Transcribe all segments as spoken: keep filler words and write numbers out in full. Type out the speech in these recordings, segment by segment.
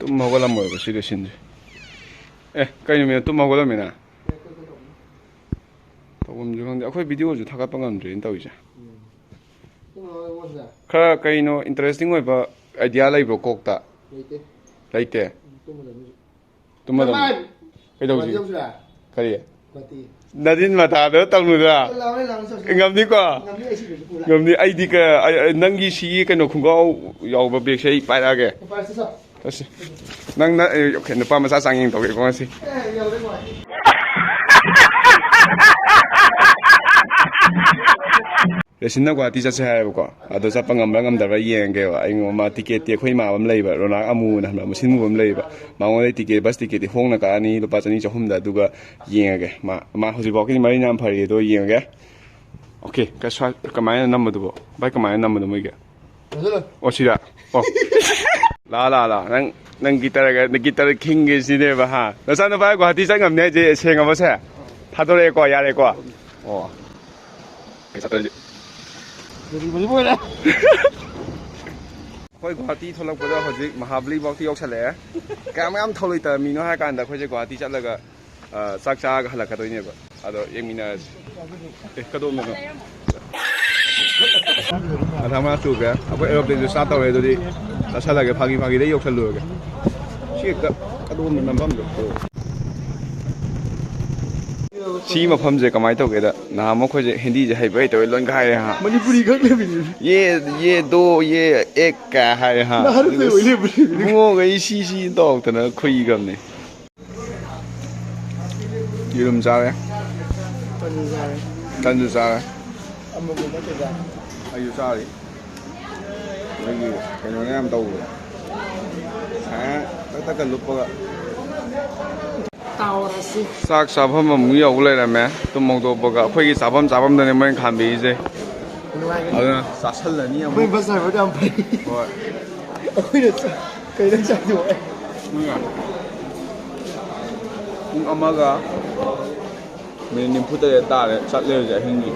ꯇꯨꯝ ꯍꯧꯒꯠꯂꯝꯃꯣꯏꯕ ꯁꯤ ꯂꯣꯏꯁꯤꯟꯁꯦ꯫ ꯑꯦ, ꯀꯩ ꯅꯨꯃꯤꯠꯅꯣ ꯇꯨꯝ ꯍꯧꯒꯠꯂꯝꯃꯤꯅ? ꯇꯧꯐꯝꯁꯨ ꯈꯪꯗꯦ꯫ ꯑꯩꯈꯣꯏ ꯚꯤꯗꯤꯑꯣꯁꯨ ꯊꯥꯒꯠꯄ ꯉꯝꯗ꯭ꯔꯦꯅ ꯇꯧꯔꯤꯁꯦ꯫ ꯈꯔ ꯀꯩꯅꯣ interesting ꯑꯣꯏꯕ idea ꯂꯩꯕ꯭ꯔꯣ ꯀꯣꯛꯇ? ꯂꯩꯇꯦ꯫ ꯂꯩꯇꯦ? ꯇꯨꯝꯃꯗꯕꯅꯤ꯫ ꯇꯨꯝꯃꯗꯕꯅꯤ꯫ ꯀꯃꯥꯏ? ꯀꯩꯗꯧꯁꯤ? ꯀꯔꯤ? ꯅꯗꯤꯟ ꯃꯇꯥꯗ ꯇꯧꯅꯨꯗ꯫ ꯉꯝꯅꯤꯀꯣ? ꯉꯝꯅꯤ꯫ ꯑꯩꯗꯤ ꯀ-, ꯑꯩ, ꯑꯩ, ꯅꯪꯒꯤ ꯁꯤꯒꯤ ꯀꯩꯅꯣ ꯈꯣꯡꯒ꯭ꯔꯥꯎ ꯌꯥꯎꯕ ꯕꯦꯒꯁꯦ ꯑꯩ ꯄꯥꯏꯔꯛꯑꯒꯦ꯫ ꯑꯁ, ꯅꯪ ꯅ-, ꯑꯦ, okay, ꯅꯨꯄꯥ ꯃꯆꯥ ꯆꯥꯡꯌꯦꯡ ꯇꯧꯒꯦꯀꯣ ꯉꯁꯤ꯫ ꯔꯦꯁꯤꯟꯅ ꯒꯨꯍꯥꯇꯤ ꯆꯠꯁꯦ ꯍꯥꯏꯌꯦꯕꯀꯣ, ꯑꯗꯣ ꯆꯠꯄ ꯉꯝꯕ꯭ꯔꯥ ꯉꯝꯗꯕ꯭ꯔꯥ ꯌꯦꯡꯉꯒꯦꯕ꯫ ꯑꯩ ꯃꯥ ꯇꯤꯀꯦꯠꯇꯤ ꯑꯩꯈꯣꯏ ꯏꯃꯥꯟꯅꯕ ꯑꯃ ꯂꯩꯕ, ꯔꯣꯅꯥꯜ ꯑꯃꯨꯅ ꯍꯟꯕ, ꯃꯁꯤꯟ ꯃꯨꯕ ꯑꯃ ꯂꯩꯕ, ꯃꯉꯣꯟꯗꯩ ꯇꯤꯀꯦꯠ, ꯕꯁ ꯇꯤꯀꯦꯠꯇꯤ ꯍꯣꯡꯅ ꯀꯛꯑꯅꯤ, ꯂꯨꯄꯥ ꯆꯅꯤ ꯆꯍꯨꯝꯗ, ꯑꯗꯨꯒ ꯌꯦꯡꯉꯒꯦ꯫ ꯃꯥ, ꯃꯥ ꯍꯧꯖꯤꯛꯐꯥꯎꯒꯤꯗꯤ ꯃꯔꯤꯅ ꯌꯥꯝ ꯐꯔꯤ, ꯑꯗꯣ ꯌꯦꯡꯉꯒꯦ꯫ Okay, ꯀꯩꯁꯨ ꯍꯥꯏ-, ꯀꯃꯥꯏꯅ ꯅꯝꯕꯗꯨꯕꯣ? ꯚꯥꯏ, ꯀꯃꯥꯏꯅ ꯅꯝꯕꯅꯣ ꯃꯣꯏꯒꯤ? ꯂꯣꯏꯁꯤꯜꯂꯣ꯫ ꯑꯣ, ꯁꯤꯗ꯫ ꯑꯣ꯫ ꯂꯥ, ꯂꯥ, ꯂꯥ꯫ ꯅꯪ, ꯅꯪ ꯒꯤꯇꯔꯒ, ꯒꯤꯇꯔ ꯈꯤꯡꯒꯦ ꯁꯤꯅꯦꯕ, ꯍꯥ? ꯅꯆꯥꯅꯨꯄꯥ ꯒꯨꯍꯥꯇꯤ ꯆꯠ ꯉꯝꯅꯤ ꯍꯥꯏꯁꯦ ꯁꯦꯡꯉꯕꯣꯁꯦ? ꯊꯥꯗꯣꯔꯛꯑꯦꯀꯣ, ꯌꯥꯔꯦꯀꯣ? ꯑꯣ꯫ ꯀꯩ ꯆꯠꯇꯣꯏꯁꯦ? ꯑꯩꯈꯣꯏ ꯒꯨꯍꯥꯇꯤ ꯊꯣꯛꯂꯛꯄꯗ ꯍꯧꯖꯤꯛ ꯃꯍꯥꯕꯂꯤ ꯐꯥꯎꯗꯤ ꯌꯧꯁꯜꯂꯛꯑꯦ꯫ ꯀꯌꯥꯝ ꯌꯥꯝ ꯊꯧꯂꯣꯏ ꯇꯝꯃꯤꯅꯣ ꯍꯥꯏ ꯀꯥꯟꯗ ꯑꯩꯈꯣꯏꯁꯦ ꯒꯨꯍꯥꯇꯤ ꯆꯠꯂꯒ ꯑ, ꯆꯥꯛ ꯆꯥꯔꯒ ꯍꯜꯂꯛꯀꯗꯣꯏꯅꯦꯕ꯫ ꯑꯗꯣ ꯌꯦꯡꯃꯤꯟꯅꯔꯁꯤ꯫ ꯑꯦ, ꯀꯗꯣꯝꯗꯅꯣ? ꯑꯊꯥ ꯃꯥ ꯆꯨꯈ꯭ꯔꯦ꯫ ꯑꯩꯈꯣꯏ aeroplane ꯁꯨ start ꯇꯧꯔꯦ, ꯑꯗꯨꯗꯤ ꯆꯠꯁꯜꯂꯒꯦ, ꯐꯥꯒꯤ ꯐꯥꯒꯤꯗ ꯌꯧꯁꯜꯂꯨꯔꯒꯦ꯫ ꯁꯤ ꯍꯦꯛꯇ ꯀꯗꯣꯝꯗ ꯅꯝꯐꯝꯗꯣ꯫ ꯁꯤ ꯃꯐꯝꯁꯦ ꯀꯃꯥꯏꯅ ꯇꯧꯒꯦꯗ, ꯅꯍꯥꯟꯃꯨꯛ ꯑꯩꯈꯣꯏꯁꯦ ꯍꯤꯟꯗꯤꯁꯦ ꯍꯩꯕ ꯍꯩꯇꯕꯩ ꯂꯣꯏ ꯀꯥꯏꯔꯦ ꯍꯥ꯫ ꯃꯅꯤꯄꯨꯔꯤ ꯈꯛ ꯂꯩꯕꯅꯤ꯫ ꯌꯦ, ꯌꯦ ꯗꯣ, ꯌꯦ ꯑꯦꯛ ꯀꯥ ꯍꯥꯏꯔꯦ ꯍꯥ꯫ ꯅꯍꯥꯔꯣꯜ ꯑꯣꯏ ꯂꯩꯕꯅꯤ꯫ ꯏꯕꯨꯡꯉꯣꯒ ꯑꯩ ꯁꯤ ꯁꯤ ꯇꯧꯔꯛꯇꯅ ꯈꯨꯏꯈ꯭ꯔꯕꯅꯦ꯫ ꯌꯦꯔꯨꯝ ꯆꯥꯔꯦ꯫ ꯇꯟꯁꯨ ꯆꯥꯔꯦ꯫ ꯇꯟꯁꯨ ꯆꯥꯔꯦ꯫ ꯑꯃꯨꯛ ꯑꯃꯨꯛ ꯆꯥꯔꯦ꯫ ꯑꯩꯁꯨ ꯆꯥꯔꯤ꯫ ꯃꯣꯏꯒꯤ ꯀꯩꯅꯣꯅ ꯌꯥꯝ ꯇꯧꯕꯗꯣ꯫ ꯁꯨꯃꯥꯏꯅ ꯇꯛ ꯇꯛꯀ ꯂꯨꯞꯄꯒ꯫ ꯇꯥꯎꯔꯁꯤ꯫ ꯆꯥꯛ ꯆꯥꯐꯝ ꯑꯃꯨꯛ ꯌꯧ ꯂꯩꯔꯝꯃꯦ꯫ ꯇꯨꯝ ꯍꯧꯗꯣꯛꯄꯒ ꯑꯩꯈꯣꯏꯒꯤ ꯆꯥꯐꯝ ꯆꯥꯐꯝꯗꯅꯦ ꯃꯣꯏꯅ ꯈꯥꯝꯕꯤꯔꯤꯁꯦ꯫ ꯅꯨꯡꯉꯥꯏꯒꯅꯤ꯫ ꯑꯗꯨꯅ ꯆꯥꯁꯜꯂꯅꯤ ꯑꯃꯨꯛ꯫ ꯑꯩꯈꯣꯏ bus driver ꯗꯣ ꯌꯥꯝ ꯐꯩ꯫ ꯍꯣꯏ꯫ ꯑꯩꯈꯣꯏꯅ ꯆꯥ-, ꯀꯩꯗꯪ ꯆꯥꯗꯣꯏꯕ? ꯄꯨꯡ ꯑꯃꯒ ꯃꯤꯅꯤꯠ ꯅꯤꯐꯨ ꯇꯔꯦꯠ ꯇꯥꯔꯦ, ꯆꯠꯂꯦ ꯍꯧꯖꯤꯛ ꯑꯍꯤꯡꯒꯤ꯫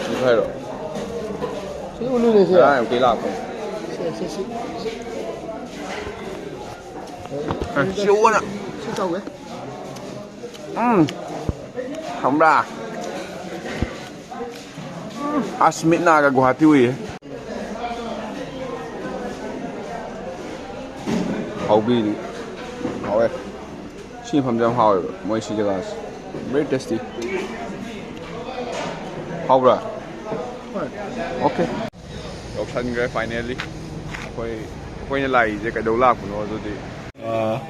ꯁꯤ ꯍꯥꯏꯔꯣ? ꯁꯤ ꯎꯠꯂꯨꯅꯦ, ꯁꯤ꯫ ꯉꯔꯥꯡ ꯑꯌꯨꯛꯇꯩ ꯂꯥꯛꯄꯅꯦ꯫ ꯁꯤ, ꯁꯤ, ꯁꯤ, ꯁꯤ꯫ ꯁꯤ ꯑꯣꯟꯅ꯫ ꯎꯝ꯫ ꯈꯪꯕ꯭ꯔꯥ? ꯑꯁ, ꯃꯤꯠ ꯅꯥꯒ ꯒꯨꯍꯥꯇꯤ ꯎꯏꯌꯦ꯫ ꯍꯥꯎꯕꯤꯅꯤ꯫ ꯍꯥꯎꯋꯦ꯫ ꯁꯤ ꯃꯐꯝꯁꯦ ꯌꯥꯝ ꯍꯥꯎꯋꯦꯕ, ꯃꯣꯏ ꯁꯤ ꯖꯒꯥꯁꯦ꯫ Very tasty꯫ ꯍꯥꯎꯕ꯭ꯔꯥ? Okay꯫ ꯌꯧꯁꯟꯈ꯭ꯔꯦ finally꯫ ꯑꯩꯈꯣꯏ, ꯑꯩꯈꯣꯏꯅ ꯂꯥꯛꯏꯁꯦ ꯀꯩꯗꯧ ꯂꯥꯛꯄꯅꯣ ꯑꯗꯨꯗꯤ꯫ ꯑ,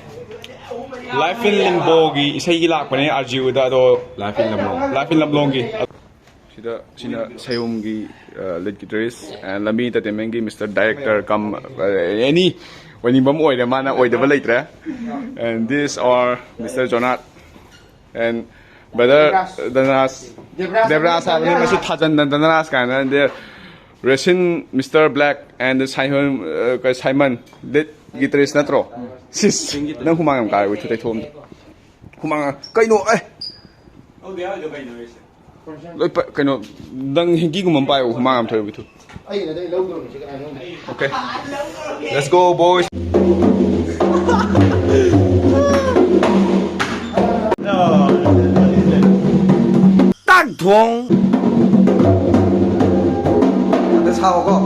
Life in Limboꯒꯤ ꯏꯁꯩꯒꯤ ꯂꯥꯛꯄꯅꯦ, ꯑꯥꯔꯖꯤꯌꯨꯗ, ꯑꯗꯣ Life in Limbo, Life in Limboꯒꯤ꯫ ꯁꯤꯗ, ꯁꯤꯅ ꯁꯩꯌꯣꯝꯒꯤ, ꯑ, lead guitarist, and ꯂꯝꯕꯤ Entertainmentꯀꯤ Mister Director cum, ꯑ, any ꯑꯣꯏꯅꯤꯡꯕ ꯑꯃ ꯑꯣꯏꯔꯦ, ꯃꯥꯅ ꯑꯣꯏꯗꯕ ꯂꯩꯇ꯭ꯔꯦ꯫ And these are Mister Jonat and brother Dhanraj꯫ Debras ꯍꯥꯏꯕꯅꯤ, ꯃꯁꯤ ꯊꯥꯖꯟꯗꯅ Dhanraj ꯀꯥꯏꯅ꯫ And there, Resin, Mister Black and Simon, ꯑ, ꯀ-, Simon, lead guitarist ꯅꯠꯇ꯭ꯔꯣ? ꯁꯤꯁ, ꯅꯪ ꯍꯨꯃꯥꯡ ꯌꯥꯝ ꯀꯥꯔꯦ, ꯋꯤꯊꯨ ꯇꯩꯊꯣꯛꯑꯝꯗ꯫ ꯍꯨꯃꯥꯡ, ꯀꯩꯅꯣ, ꯑꯦ? ꯂꯣꯏ ꯄ-, ꯀꯩꯅꯣ, ꯅꯪ ꯍꯦꯡꯀꯤꯒꯨꯝꯕ ꯑꯃ ꯄꯥꯏꯌꯣ, ꯍꯨꯃꯥꯡ ꯌꯥꯝ ꯊꯣꯛꯑꯦ, ꯋꯤꯊꯨ꯫ ꯑꯩꯅ ꯅꯠꯇꯦ, ꯂꯧꯗꯧꯔꯤꯁꯦ ꯀꯅꯥꯅꯣ? Okay. Let's go, boys. ꯇꯥꯟꯊꯣꯡ꯫ ꯑꯗ ꯁꯥꯎꯀꯣ꯫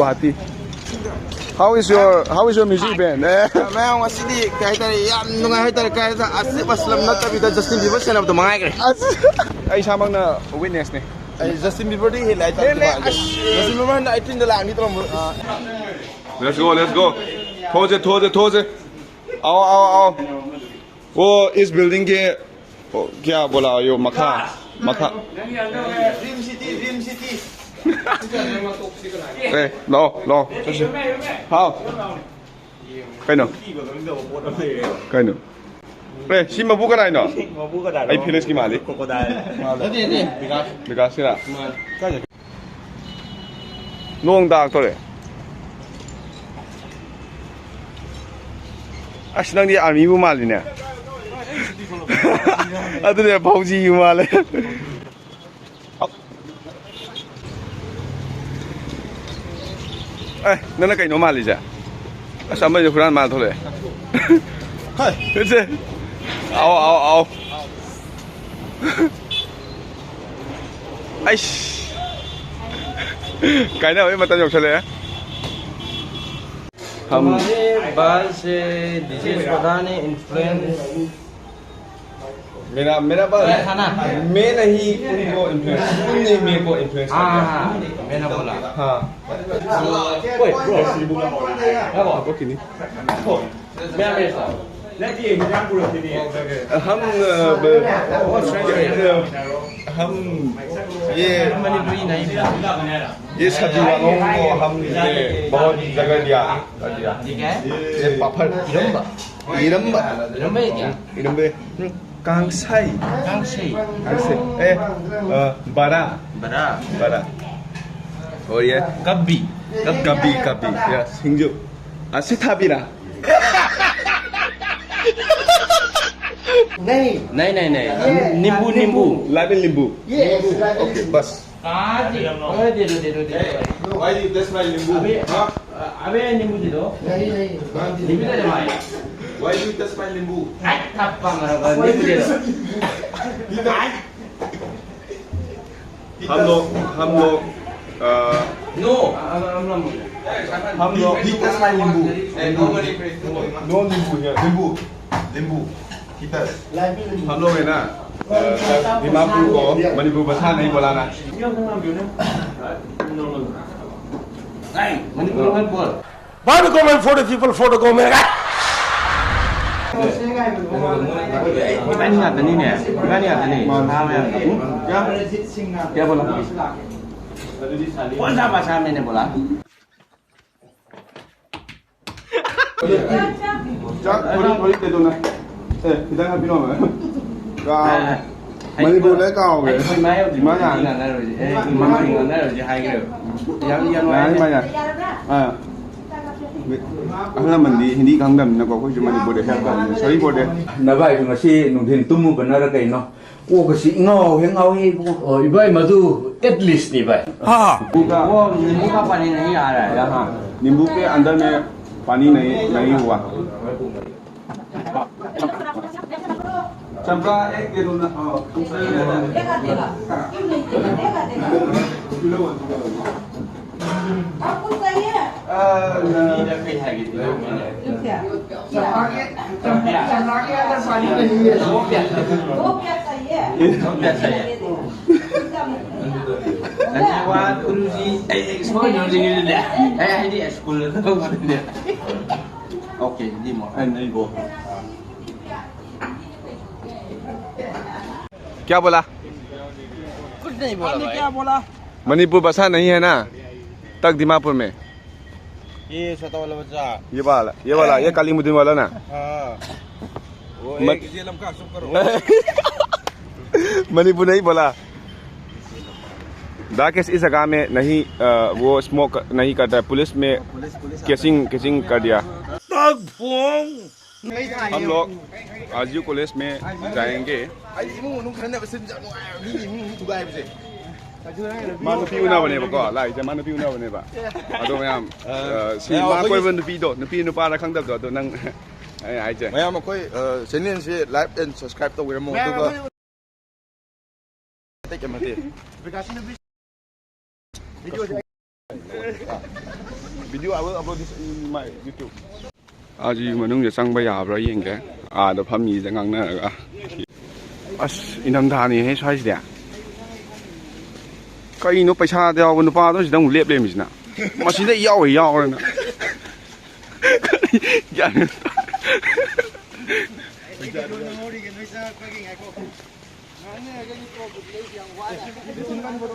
Party. How is your How is your music band? Eh. ꯃꯌꯥꯝ, ꯉꯁꯤꯗꯤ ꯀꯩ ꯍꯥꯏꯇꯥꯔꯦ, ꯌꯥꯝ ꯅꯨꯡꯉꯥꯏ ꯍꯥꯏꯇꯥꯔꯦ꯫ ꯀꯩ ꯍꯥꯏꯇꯥꯔꯦ, ꯑꯁꯤꯞ ꯑꯁꯂꯝ ꯅꯠꯇꯕꯤꯗ ꯖꯁꯇꯤꯟ ꯕꯤꯕꯔ ꯁꯦꯟꯅꯕꯗꯣ ꯃꯉꯥꯏꯈ꯭ꯔꯦ꯫ ꯑꯁ, ꯑꯩ ꯏꯁꯥꯃꯛꯅ witnessꯅꯦ꯫ ꯑꯩ ꯖꯁꯇꯤꯟ ꯕꯤꯕꯔꯗꯤ ꯍꯦꯜꯂꯦ ꯍꯥꯏꯇꯥꯔꯦ꯫ ꯍꯦꯜꯂꯦ, ꯑꯁ꯫ ꯖꯁꯇꯤꯟ ꯕꯤꯕꯔ ꯍꯟꯗꯛ eighteen ꯗ ꯂꯥꯛꯑꯅꯤ ꯇꯧꯔꯝꯕ꯫ Let's go, let's go. ꯊꯣꯛꯑꯁꯦ, ꯊꯣꯛꯑꯁꯦ, ꯊꯣꯛꯑꯁꯦ꯫ आओ, आओ, आओ. वो इस बिल्डिंग के, ओ, क्या बोला यो, मखा, मखा. Dream city, dream city. ए, लाओ, लाओ. हाँ. ꯀꯩꯅꯣ? ꯀꯩꯅꯣ? ꯑꯦ, ꯁꯤ ꯃꯄꯨ ꯀꯅꯥꯏꯅꯣ? ꯃꯄꯨ ꯀꯅꯥꯅꯣ? ꯑꯩ ꯐꯤꯂꯤꯛꯁꯀꯤ ꯃꯥꯜꯂꯤ꯫ ꯀ꯭ꯔꯣꯀꯣꯗꯥꯏꯜ꯫ ꯅꯠꯇꯦ, ꯅꯠꯇꯦ꯫ ꯕꯤꯀꯥꯁ꯫ ꯕꯤꯀꯥꯁꯀꯤꯔꯥ? ꯃꯥꯅꯦ꯫ ꯀꯥꯏ ꯆꯠꯈ꯭ꯔꯦ? ꯅꯣꯡ ꯇꯥꯔꯛꯇꯣꯔꯦ꯫ ꯑꯁ, ꯅꯪꯗꯤ ꯑꯥꯔꯃꯤꯕꯨ ꯃꯥꯜꯂꯤꯅꯦ꯫ ꯑꯗꯨꯅꯦ, ꯐꯧꯖꯤꯕꯨ ꯃꯥꯜꯂꯦ꯫ ꯑꯦ, ꯅꯪꯅ ꯀꯩꯅꯣ ꯃꯥꯜꯂꯤꯁꯦ? ꯑꯁ, ꯑꯃꯁꯦ ꯍꯨꯔꯥꯟ ꯃꯥꯜꯂ ꯊꯣꯛꯂꯛꯑꯦ꯫ ꯍꯣꯏ꯫ ꯁꯦ꯫ ꯑꯥꯎ, ꯑꯥꯎ, ꯑꯥꯎ꯫ ꯑꯩꯁ꯫ ꯀꯥꯏꯅꯕꯩ ꯃꯇꯝ ꯌꯧꯁꯜꯂꯛꯑꯦ꯫ हम तुम्हारे बाल से डीजे स्वदा ने इन्फ्लुएंस मेरा, मेरा बाल, ऐसा ना? मैं नहीं उनको इन्फ्लुएंस, उनने मेरे को इन्फ्लुएंस हाँ, किया। हाँ, हाँ, मैंने बोला। हाँ। ओए, ब्रो। हाँ, वो किन्हीं। मैं, मैं ऐसा। हम, अ, ब-, हम ये, ये सब्जी वालों को हमने बहुत जगह दिया, दिया। ये क्या है? ये पापड़। इरम्बा। इरम्बा। इरम्बा है क्या? इरम्बे। कांसाई। कांसाई। कांसाई। ए, अ, बड़ा। बड़ा। बड़ा। और ये कब्बी। कब्बी, कब्बी। या, सिंजो। आ, सिथाबीरा। नहीं। नहीं, नहीं, नहीं। नींबू, नींबू। लेमन नींबू। यस, लेमन ओके, नींबू। बस। कहाँ दे? ओए, दे दो, दे दो, दे दो। Why you test my नींबू? अबे, हाँ? अबे, नींबू दे दो। नहीं, नहीं। नींबू दे दो भाई। Why you test my नींबू? अरे, थप्पा मारूंगा, नींबू दे दो। हम लोग, हम लोग No. हम लोग, he touch my नींबू। No नींबू here। नींबू। नींबू। He touch। हम लोग है ना, अ, दिमापुर को मणिपुर बसा नहीं बोला ना। Hey, मणिपुर में बोल। Why the government for the people, for the government? ꯏꯕꯥꯅꯤ ꯉꯥꯛꯇꯅꯤꯅꯦ, ꯏꯕꯥꯅꯤ ꯉꯥꯛꯇꯅꯤ꯫ ꯁꯥ ꯃꯌꯥꯝꯗꯣ꯫ क्या बोला? कौन सा भाषा मैंने बोला? ꯆꯥꯛ ꯊꯣꯔꯤ ꯊꯣꯔꯤ ꯇꯦꯗꯣꯅ꯫ ꯑꯦ, ꯈꯤꯇꯪ ꯍꯥꯞꯄꯤꯔꯛꯑꯣ꯫ ꯀꯥ-, ꯃꯅꯤꯄꯨꯔꯗ ꯀꯥꯎꯈ꯭ꯔꯦ꯫ ꯑꯩꯈꯣꯏ ꯃꯥ ꯌꯧꯗ꯭ꯔꯤ ꯃꯥ ꯐꯥꯎꯗꯤ ꯌꯥꯔꯅꯤ꯫ ꯉꯥꯡꯅꯔꯣꯏꯁꯦ꯫ ꯑꯦ, ꯑꯩꯈꯣꯏ ꯃꯥ ꯉꯥꯡꯅꯔꯣꯏꯁꯦ ꯍꯥꯏꯈ꯭ꯔꯦꯕ꯫ ꯌꯥꯝ, ꯌꯥꯝ ꯌꯥꯔꯅꯤ, ꯅꯨꯡꯉꯥꯏꯔꯦ꯫ ꯃꯥ ꯌꯥꯔꯅꯤ꯫ ꯑꯥ꯫ ꯑꯍꯜ ꯂꯃꯟꯗꯤ ꯍꯤꯟꯗꯤ ꯈꯪꯗꯕꯅꯤꯅꯀꯣ, ꯑꯩꯈꯣꯏꯁꯨ ꯃꯅꯤꯄꯨꯔꯗ help ꯇꯧꯕꯅꯤꯅ꯫ Sorry for that꯫ ꯅꯚꯥꯏꯁꯨ ꯉꯁꯤ ꯅꯨꯡꯊꯤꯟ ꯇꯨꯝꯃꯨꯕꯅꯔ ꯀꯩꯅꯣ? ꯀꯣꯛꯀꯁꯤ ꯏꯉꯥꯎ ꯍꯦꯛ ꯉꯥꯎꯏ ꯏꯕꯨꯡꯉꯣ꯫ ꯑꯣ, ꯏꯕꯥꯏ, ꯃꯗꯨ at least ꯅꯤ, ꯚꯥꯏ꯫ हाँ। वो नींबू का पानी नहीं आ रहा है यहाँ। नींबू के अंदर में पानी नहीं, नहीं हुआ। चंपा, एक दे दो ना। हाँ, तुमसे देगा, देगा। क्यों नहीं देगा? देगा, देगा। आपको चाहिए? आ, नहीं। क्या? चंपा के, चंपा के अंदर पानी नहीं है। वो क्या? वो क्या चाहिए? वो क्या चाहिए? इसका मतलब। धन्यवाद, गुरुजी। ए, इसको जो जी ने दिया। ए, ये स्कूल का बोल दिया। ओके, जी, मो-, ए, नहीं, वो। क्या बोला? कुछ नहीं बोला भाई। क्या बोला? मणिपुर बसा नहीं है ना, तक दिमापुर में। ये छोटा वाला बच्चा। ये वाला, ये वाला, ये कालीमुद्दीन वाला ना? हाँ। वो मत- एक ये लमका, चुप करो। मणिपुर नहीं बोला। राकेश इस जगह में नहीं, अ, वो smoke नहीं करता है। पुलिस में पुलिस, पुलिस आता casing, casing कर दिया। हम लोग आरजीयू कॉलेज में जाएंगे। ꯑꯩ ꯏꯃꯨꯡ ꯃꯅꯨꯡ ꯈꯟꯅꯕ ꯁꯤꯟ ꯌꯥꯝ ꯅꯨꯡꯉꯥꯏꯕ, ꯃꯤꯒꯤ ꯏꯃꯨꯡ ꯃꯅꯨꯡ ꯊꯨꯒꯥꯏꯕꯁꯦ꯫ ꯃꯥ ꯅꯨꯄꯤ ꯎꯅꯕꯅꯦꯕꯀꯣ, ꯂꯥꯛꯏꯁꯦ ꯃꯥ ꯅꯨꯄꯤ ꯎꯅꯕꯅꯦꯕ꯫ ꯑꯗꯣ ꯃꯌꯥꯝ, ꯑ, ꯁꯤ ꯃꯌꯥꯝ ꯃꯥ ꯑꯩꯈꯣꯏꯒꯤ ꯀꯣꯏꯕ ꯅꯨꯄꯤꯗꯣ, ꯅꯨꯄꯤ ꯅꯨꯄꯥꯔ ꯈꯪꯗꯕꯗꯣ, ꯑꯗꯣ ꯅꯪ, ꯑꯩ ꯍꯥꯏꯁꯦ꯫ ꯃꯌꯥꯝ ꯑꯩꯈꯣꯏ, ꯑ, channelꯁꯦ like and subscribe ꯇꯧꯕꯤꯔꯝꯃꯣ, ꯃꯌꯥꯝ ꯑꯗꯨꯒ ꯑꯩꯈꯣꯏ ꯅꯠꯇꯦ, ꯅꯠꯇꯦ꯫ Video, I will upload this in my YouTube. ꯑꯁꯤ ꯃꯅꯨꯡꯗ ꯆꯪꯕ ꯌꯥꯕ꯭ꯔꯥ ꯌꯦꯡꯒꯦ꯫ ꯑꯥꯗ ꯐꯝꯃꯤꯁꯦ ꯉꯥꯡꯅꯔꯒ꯫ ꯑꯁ, ꯏꯪꯊꯝꯊꯥꯅꯤꯍꯦ ꯁ꯭ꯋꯥꯏꯁꯤꯗꯤ꯫ ꯀꯩꯅꯣ ꯄꯩꯁꯥꯗ ꯌꯥꯎꯕ ꯅꯨꯄꯥꯗꯣ ꯁꯤꯗ ꯑꯃꯨꯛ ꯂꯦꯞ ꯂꯩꯔꯝꯃꯤꯁꯤꯅ? ꯃꯁꯤꯗ ꯌꯥꯎꯋꯦ ꯌꯥꯎꯔꯦꯅ꯫ ꯒ꯭ꯌꯥꯟ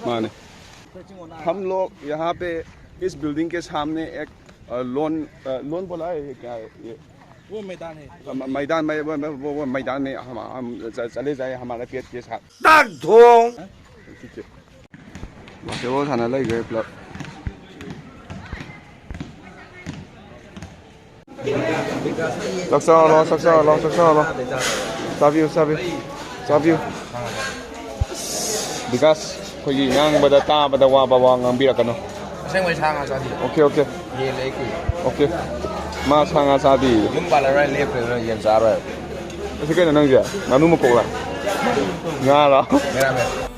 ꯃꯥꯅꯦ꯫ हम लोग यहाँ पे इस बिल्डिंग के सामने एक, अ, लोन, अ, लोन बोला है, ये क्या है ये? वो मैदान है। अ, म-, मैदान में, वो, वो, वो मैदान में हम, हम च-, चले जाए हमारे पेट के साथ। ताक धोंग। ठीक है। बास्केटबॉल थाना लग गए क्लब। ꯆꯥꯛ ꯆꯥꯔꯣ, ꯆꯥꯛ ꯆꯥꯔꯣ, ꯆꯥꯛ ꯆꯥꯔꯣ꯫ ꯆꯥꯕꯤꯌꯨ, ꯆꯥꯕꯤꯌꯨ, ꯆꯥꯕꯤꯌꯨ꯫ ꯕꯤꯀꯥꯁ, ꯑꯩꯈꯣꯏꯒꯤ ꯉꯥꯡꯕꯗ ꯇꯥꯕꯗ ꯋꯥꯕ ꯋꯥ ꯉꯥꯡꯕꯤꯔꯛꯀꯅꯨ꯫ ꯑꯁꯦꯡꯕꯩ ꯁꯥ ꯉꯥ ꯆꯥꯗꯦ꯫ Okay, okay. ꯌꯦꯟ ꯂꯩ ꯀꯨꯏ꯫ ꯑꯣꯀꯦ꯫ ꯃꯥ ꯁꯥ ꯉꯥ ꯆꯥꯗꯦ꯫ ꯌꯨꯝ ꯄꯥꯜꯂꯔꯣꯏ, ꯂꯦꯞꯈ꯭ꯔꯦ, ꯌꯦꯟ ꯆꯥꯔꯣꯏ꯫ ꯑꯁꯤ ꯀꯩꯅꯣ ꯅꯪꯁꯦ? ꯉꯥꯅꯨ ꯃꯀꯣꯛꯂ? ꯉꯥꯔꯣ? ꯃꯦꯔꯥꯃꯦꯁ꯫